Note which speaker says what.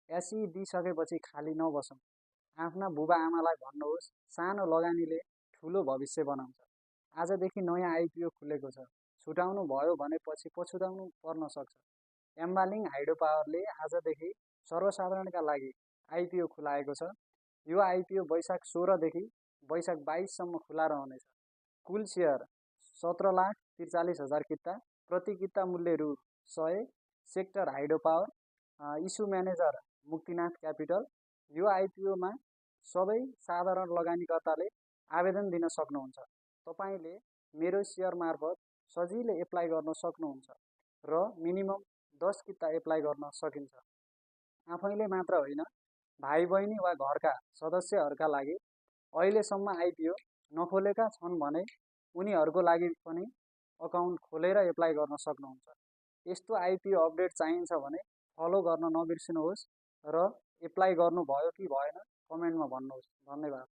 Speaker 1: एसई दिइसकेपछि खाली नबसौँ। आफ्ना बुबा आमालाई भन्नुहोस्, सानो लगानीले ठुलो भविष्य बनाउँछ। आजदेखि नयाँ आइपिओ खुलेको छ, छुटाउनु भयो भने पछि पछुताउनु पर्न सक्छ। एम्बालिङ हाइड्रो पावरले आजदेखि सर्वसाधारणका लागि आइपिओ खुलाएको छ। यो आइपिओ वैशाख 16 देखि वैशाख 22 सम्म खुला रहनेछ। कुल सेयर 17,43,000 किता, प्रति किता मूल्य रु 100। Sector hydro power, issue manager Muktinath capital. यो आइपिओमा सबै साधारण लगानीकर्ताले आवेदन दिन सक्नुहुन्छ। तपाईले मेरो सेयर मार्फत सजिलै एप्लाई गर्न सक्नुहुन्छ र मिनिमम 10 किता एप्लाई गर्न सकिन्छ। आफैले मात्र होइन, भाइ बहिनी वा घरका सदस्यहरूका लागि अहिलेसम्म आइपिओ नखोलेका छन् भने उनीहरूको लागि पनि अकाउन्ट खोलेर एप्लाई गर्न सक्नुहुन्छ। यस्तो आइपिओ अपडेट चाहिन्छ भने फलो गर्न नबिर्सिनुहोस् र एप्लाई गर्नुभयो कि भएन कमेन्टमा भन्नुहोस्। धन्यवाद।